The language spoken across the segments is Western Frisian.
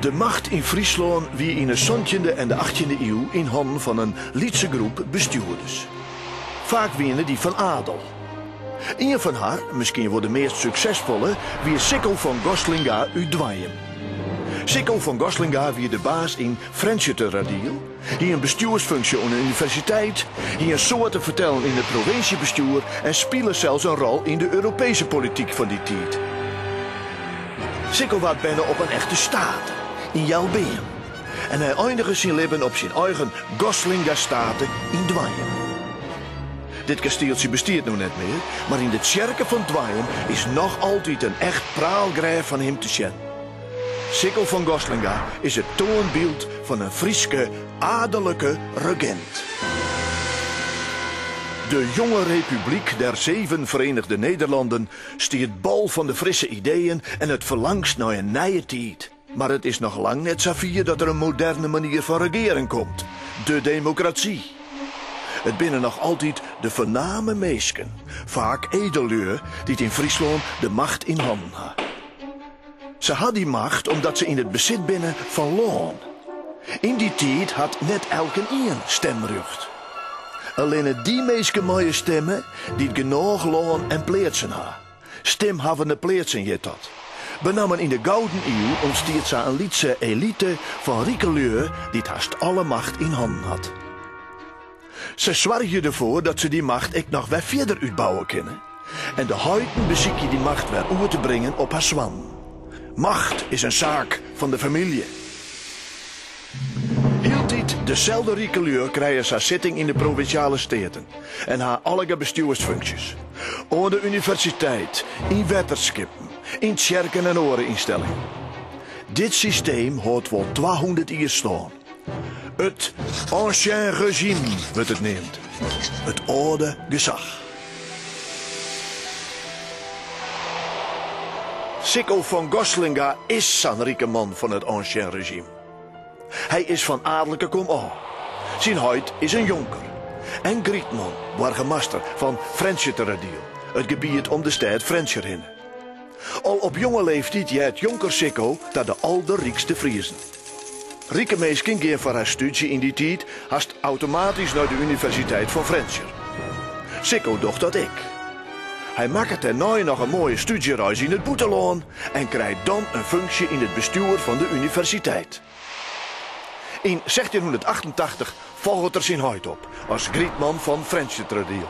De macht yn Fryslân wie yn 'e santjinde en de achttjinde iuw yn hannen fan in lytse groep bestjoerders. Faak wiene dy fan adel. Ien fan har, miskien wol de meast suksesfolle, wie Sicco fan Goslinga út Doanjum. Sicco fan Goslinga wie de baas yn Frjentsjerteradiel, hie in bestjoersfunksje oan de universiteit, hie in soad te fertellen yn it provinsjebestjoer en spile sels in rol yn de Europeeske polityk fan dy tiid. Sicco waard berne op in echte state, yn Jelbeam, en hy einige syn libben op syn eigen Goslingastate yn Doanjum. Dit kastieltsje bestiet no net mear, mar yn de tsjerke fan Doanjum is noch altyd in echt praalgrêf fan him te sjen. Sicco fan Goslinga is it toanbyld fan in Fryske adelike regint. De jonge Republiek der Zeven Verenigde Nederlanden stiet bol fan de frisse ideeën en it ferlangst nei in nije tiid. Mar it is noch lang net safier dat der in moderne manier fan regearen komt, de demokrasy. It binne noch altyd de foarname minsken, faak edellju, dy't yn Fryslân de macht yn hannen ha. Se ha dy macht omdat se yn it besit binne fan lân. Yn dy tiid hat net elkenien stemrjocht. Allinne dy minsken meie stimme dy't genôch lân en pleatsen ha. Stimhawwende pleatsen hjit dat. Benammen yn de Gouden Iuw ûntstiet sa in lytse elite fan rike lju dy't hast alle macht yn hannen hat. Se soargje derfoar dat se dy macht ek noch wer fierder útbouwe kinne. En de heiten besykje dy macht wer oer te bringen op har soannen. Macht is in saak fan de famylje. Hieltyd deselde rike lju krije sa sitting yn de Provinsjale Steaten en ha allegear bestjoersfunksjes. Oan de universiteit, yn wetterskippen, yn tsjerken en oare ynstellingen. Dit systeem hâldt wol 200 jier stân. It Ancien Régime wurdt it neamd, it âlde gesach. Sicco van Goslinga is sa'n rike man fan it Ancien Régime. Hy is fan aadlike komôf. Syn heit is in jonker en grytman, boargemaster, fan Frjentsjerteradiel, it gebiet om de stêd Frjentsjer hinne. Al op jonge leeftyd heart jonker Sicco ta de alderrykste Friezen. Rike minsken gean foar har stúdzje yn dy tiid hast automatysk nei de Universiteit fan Frjentsjer. Sicco docht dat ek. Hy makket dêrnei noch in moaie stúdzjereis yn it bûtenlân en krijt dan in funksje yn it bestjoer fan de universiteit. Yn 1688 folget er syn heit op as grytman fan Frjentsjerteradiel.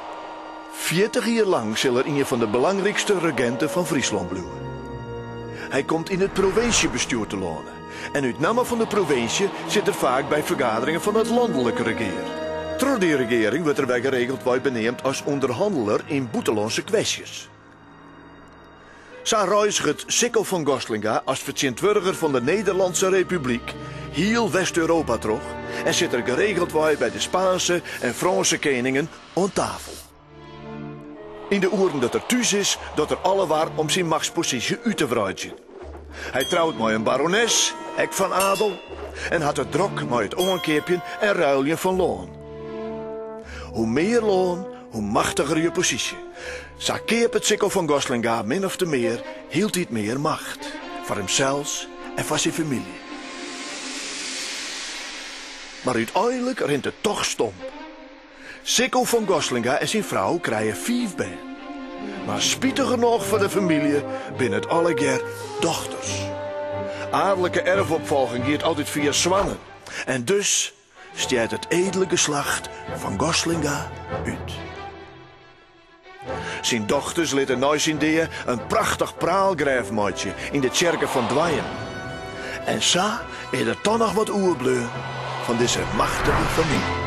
40 jier lang sil er ien fan de belangrykste reginten fan Fryslân bliuwe. Hy komt yn it provinsjebestjoer telâne en út namme fan de provinsje sit er faak by fergaderingen fan it lanlik regear. Troch dy regearing wurdt er wer geregeldwei beneamd as ûnderhanneler yn bûtenlânske kwestjes. Sa reizget Sicco van Goslinga as fertsjintwurdiger fan de Nederlandse Republiek hiel West-Europa troch en sit er geregeldwei by de Spaanse en Frânse keningen oan tafel. Yn de oeren dat er thús is, docht er alle war om syn machtsposysje út te wreidzjen. Hy trout mei in barones, ek fan adel, en hat it drok mei it oankeapjen en ruiljen fan lân. Hoe mear lân, hoe machtiger je posysje. Sa keapet Sicco van Goslinga min ofte mear hieltyd mear macht, foar himsels en foar syn famylje. Mar úteinlik rint it toch stomp. Sicco van Goslinga en syn frou krije fiif bern. Mar spitigernôch foar de famylje binne it allegear dochters. Aadlike erfopfolging giet altyd fia soannen en dus stjert it edele geslacht Van Goslinga út. Syn dochters litte nei syn dea in prachtich praalgrêf meitsje yn de tsjerke fan Doanjum. En sa is der toch noch wat oerbleaun fan dizze machtige famylje.